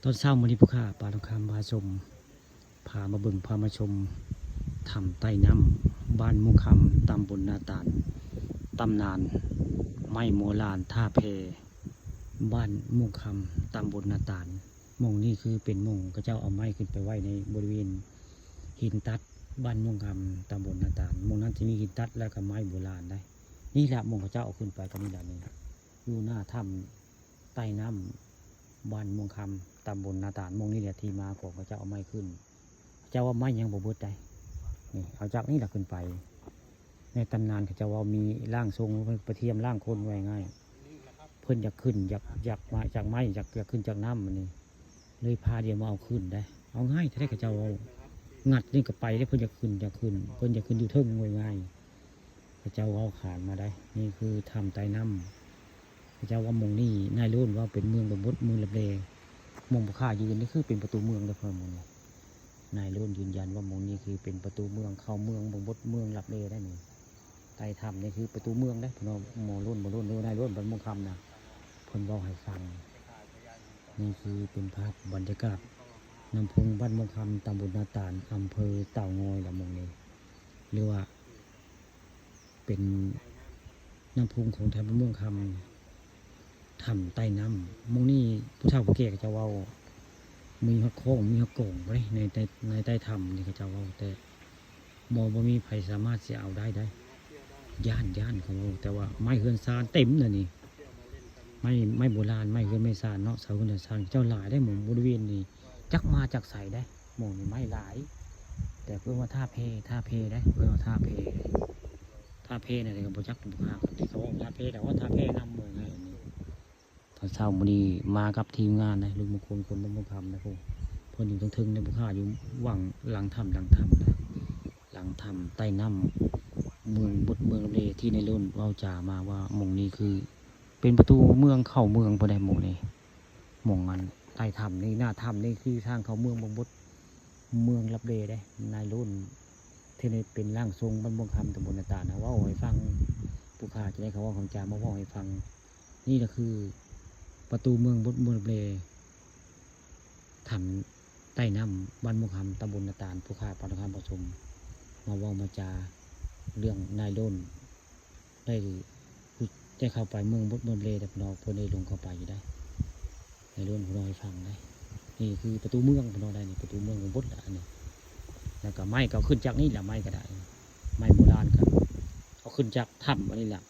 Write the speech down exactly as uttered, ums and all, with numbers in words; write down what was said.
ตอนเช้ามื้อนี้ผู้ข้าปาทองคำพาชม พามาเบิ่งพามาชม ถ้ำใต้น้ำ บ้านม่วงคำ ตำบลนาตาล ตำนานไม้โบราณท่าแพ บ้านม่วงคำ ตำบลนาตาล หม่องนี้คือเป็นหม่องเขาเจ้าเอาไม้ขึ้นไปไว้ในบริเวณหินตัด บ้านม่วงคำ ตำบลนาตาล หม่องนั้นจะมีหินตัดแล้วก็ไม้โบราณได้ นี่แหละหม่องเขาเจ้าเอาขึ้นไปตอนนี้แหละนี่ อยู่หน้าถ้ำใต้น้ำ บ้านม่วงคำ ตำบลนาตาล หม่องนี้แหละที่มาของเขาเจ้าเอาไม้ขึ้น เขาเจ้าว่าไม้ยังบ่เบิดได้ นี่ เอาจากนี่แหละขึ้นไป ในตำนานเขาเจ้าว่ามีร่างทรงไปเทียมร่างคนว่าง่าย เพิ่นอยากขึ้น อยาก อยากมาจากไม้ อยาก อยากขึ้นจากน้ำมันนี่ เลยพาเดียวมาเอาขึ้นได้ เอาง่ายแท้เขาเจ้าเอางัดนี่ก็ไปได้ เพิ่นอยากขึ้น อยากขึ้น เพิ่นอยากขึ้นอยู่เทิงว่าง่าย เขาเจ้าเอาขานมาได้ นี่คือถ้ำใต้น้ำ เขาเจ้าว่าหม่องนี้นายโล้นว่าเป็นเมืองบ่บด เมืองลับแล หม่องผู้ข้ายืนนี่คือเป็นประตูเมืองเด้อพ่อหมู่นี่ นายโล้นยืนยันว่าหม่องนี้คือเป็นประตูเมืองเข้าเมืองบ่บด เมืองลับแลได้นี่ ใต้ถ้ำนี่คือประตูเมืองได้อพี่น้อง หมอโล้น บ่โล้น หรือนายโล้นบ้านม่วงคำนะ เพิ่นเว้าให้ฟัง นี่คือเป็นภาพบรรยากาศน้ำพุงบ้านม่วงคำ ตำบลนาตาล อำเภอเต่างอยละหม่องนี้ หรือว่า เป็นน้ำพุงของถ้ำบ้านม่วงคำ ถ้ำใต้น้ำ หม่องนี้ผู้เฒ่าผู้แก่เขาเจ้าเว้า มีฮอดโค้ง มีฮอดโก่งบ่ได้ ใน ใน ในใต้ถ้ำนี่เขาเจ้าเว้า แต่บ่ บ่มีไผสามารถสิเอาได้ได้ ย้าน ย้านเขาเว้า แต่ว่าไม้เฮือนซานเต็มเลยนี่ ไม้ ไม้โบราณ ไม้เฮือนไม้ซานเนาะ เสาเฮือนเสาซานเขาเจ้าหลายได้หมู่บริเวณนี้ จักมาจากไสได้ หม่องนี้ไม้หลาย แต่เพิ่นว่าท่าแพ ท่าแพได้ เพิ่นว่าท่าแพ ท่าแพนั่นแหละก็บ่จักบ่คัก ที่เขาว่าท่าแพ แต่ว่าท่าแพน้ำเมืองไงอันนี้ ตอนเช้ามื้อนี้มากับทีมงานนะ ลุงมงคล คนบ้านม่วงคำนะ พวกเพิ่นอยู่เทิงๆ ในผู้ข้าอยู่หว่างหลังถ้ำ หลังถ้ำนะ หลังถ้ำใต้น้ำ เมืองบด เมืองลับแล ที่นายโล้นเว้าจามาว่าหม่องนี้คือ เป็นประตูเมืองเข้าเมืองบ่ได้หม่องนี้ หม่องอันใต้ถ้ำนี่ หน้าถ้ำนี่คือทางเข้าเมืองบ่บด เมืองลับแลได้ นายโล้น ที่ได้เป็นร่างทรงบ้านม่วงคำ ตำบลนาตาลนะ เว้าให้ฟัง ผู้ข้าจะได้เขาเว้าคำจามาเว้าให้ฟัง นี่ก็คือประตูเมืองบด เมืองลับแล ถ้ำใต้น้ำ บ้านม่วงคำ ตำบลนาตาล ผู้ข้าปาทองคำพาชม มาเว้ามาจาเรื่องนายโล้น ได้ ได้เข้าไปเมืองบด เมืองลับแล แต่พวกเราเพิ่นได้ลงเข้าไปอยู่ได้ นายโล้นพวกเราให้ฟังได้ นี่คือประตูเมืองพวกเราได้นี่ ประตูเมืองบ่บดละอันนี้ แล้วก็ไม้ก็ขึ้นจากนี่แหละ ไม้ก็ได้ ไม้โบราณก็เอาขึ้นจากถ้ำอันนี้แหละ